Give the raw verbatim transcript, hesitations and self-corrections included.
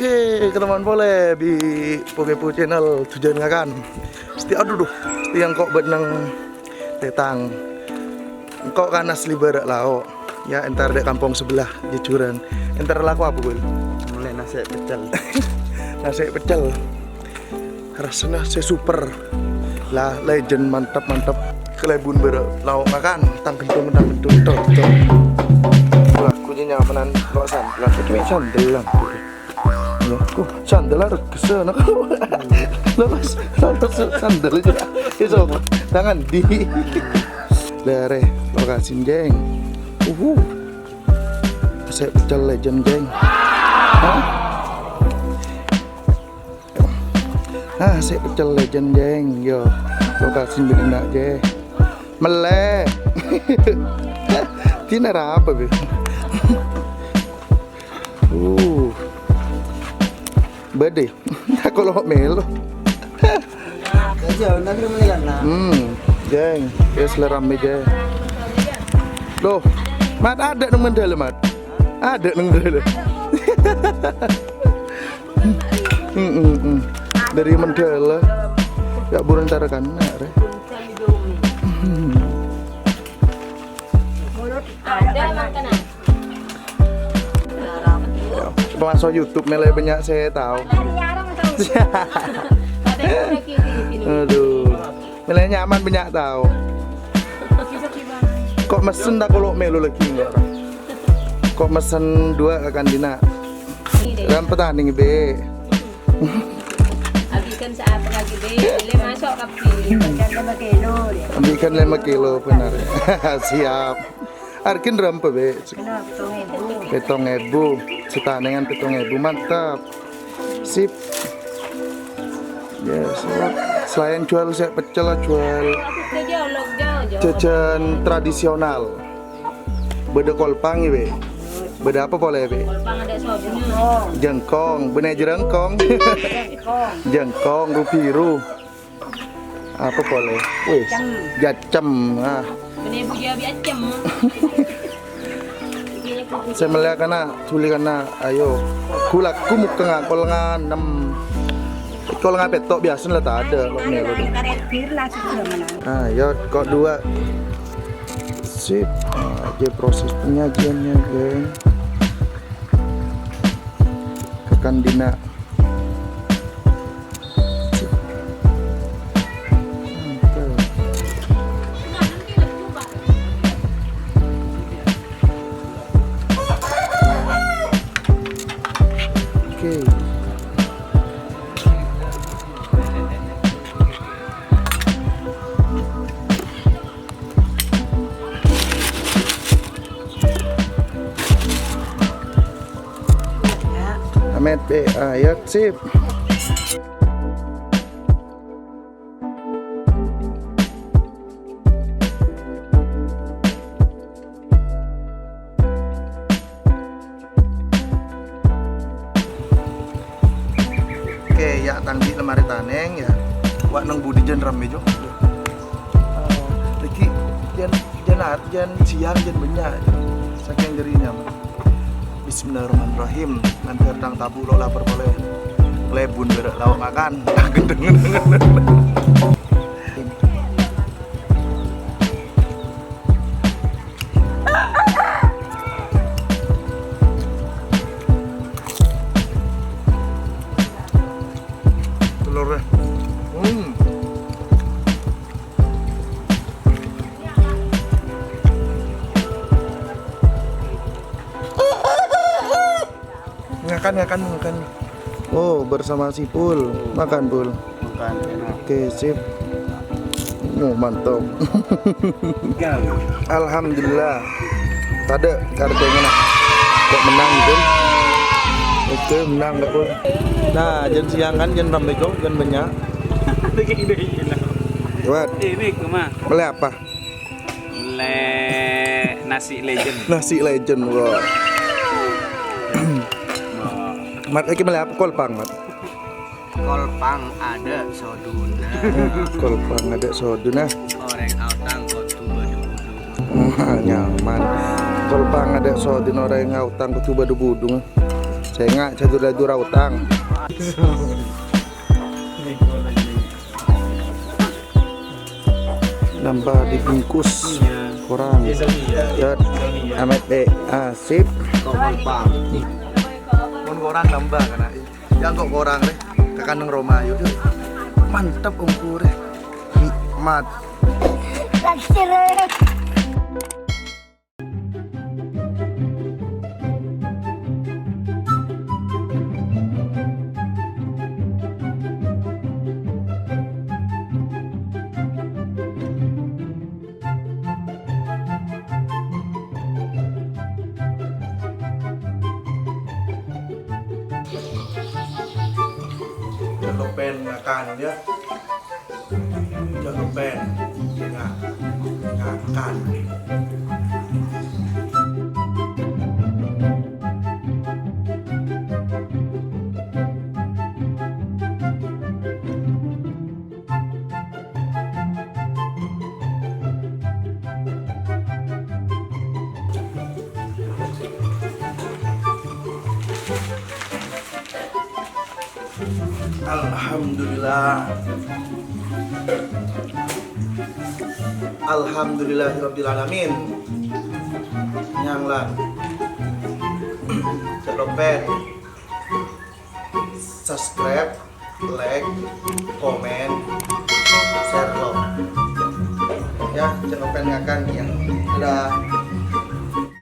He, ketemuan polè bi' Pokepo Channel, tujuan ngakan. Seti-, aduh, duh, seti engko' bâdâ neng Tetang. Engko' kan asli bârâ' lao'. Ya, entar dâ' kampong sebelah, Jejuran. Entar lako apa, Bul? Molaè nasè' peccel. Nasè' peccel. Rassana sè super. Lah, legend, mantep, mantep. Kalèbun bârâ' lao' ngakan, tang gendhung, tang gendhung, tok, tok. Lagu nyamanan kok sandal, cuma sandal lah. Ya, oh, sandal harus kesana. Lepas, lepas sandal aja. Iso, tangan di. Dârè, lokasi, Jeng. Uhu. Sè peccel legend, Jeng. Hah? Ah, sè peccel legend, Jeng. Yo, lokasi bâdâ, Jeng. Mellè. Tina apa, Bi? Uh. Bâdâ. Tako lo' mèlo. Aja, nanti mulai kan, nah. Hmm, Jeng. Wis la rammè, Jeng. Loh, Mat, adâ' neng Mandala, Mat. Adâ' neng Mandala. Hmm, hmm, hmm. Dâri Mandala. Ya, buron cara kana, rè. Adâ' makanan. Ya, termasuk YouTube mèlè bânnya' sè tao. Aduh. Mèlè nyaman bânnya' tao. Kok mesen tako lo' mèlo lagi enggak? Kok mesen dua ka kandina? Rampetani, Bi. Abikèn sapa lagi, Bi? Boleh masuk, Bi. Abikèn lèma kilo, bhender. Siap. Argana rampa, Bi? Kena pitung èbu. Pitung èbu. Setanengan pitung èbu, mantap. Sip. Ya, siap. Selain jual sè peccel, jual jajan tradisional. Bâdâ kolpang, ya, Bi? Bâdâ apa polè, Bi? Kolpang adâ' soduna. Jengkong, bânnè jengkong. Jengkong, ru-biru. Apa polè? Wis, jacem. Ah. Bânnè bu jabi accem. Sè mellè kana, dhuli kana, ayo. Ghu lagghu mokka' nga-, kol nganem. Kol ngapèt tok biasana la tadâ', kok mèlo. Ayo, kok dua. Sip. Ah, aja proses penyajiannya, geng. Tekan dina. Oke. Amet, eh, ayat, sip. Oke, ya, tang di' lemari taneng, ya. Wa' neng budi jân rammè, Jo. Eh, lagi jân, jân ar-, jân siang, jân bânnya', Jo. Sakèng jârèya nyaman. Bismillahirrahmanirrahim. Nganter tang tabu lo' lapar polè. Kalèbun bârâ' lao' ngakan. Telurnya. Hmm. Ngakan, ngakan, ngakan. Oh, bersama si Pul. Makan, Pul. Makan, enak. Oke, sip. Oh, mantap. Alhamdulillah. Tadâ' kartèna, nah. Kok menang, gitu? Oke, menang, nggak, Pul? Nah, jân siang kan, jân rammè, Cok, jân bânnya'. Lagi ide-ide lah. Wat. Ini, Kema. Mellè apa? Mellè nasi legend. Nasi legend, wah. Mat, iki mellè apa? Kolpang, Mat? Kolpang adâ' soduna. Kolpang adâ' soduna. Orèng aotang kodhu bâdâ budung. Wah, nyaman. Kolpang adâ' soduna, orèng aotang kodhu bâdâ budung. Sènga' jhâ' dur-ladur aotang. Nambah dibungkus korang. Dât, Amet, eh, ah, sip. Mon korang nambah kana. Ya kok korang rè. Ka kanèng roma yuk. Mantep ongkurè. Nikmat. Taksir. Cèkopen ngakan ya. Cèkopen nga-, ngakan. Alhamdulillah. Alhamdulillahirabbil alamin. Nyang la. Cèkopen. Subscribe, like, komen, share lo. Ya, cèkopen ngakan ya. Dadah.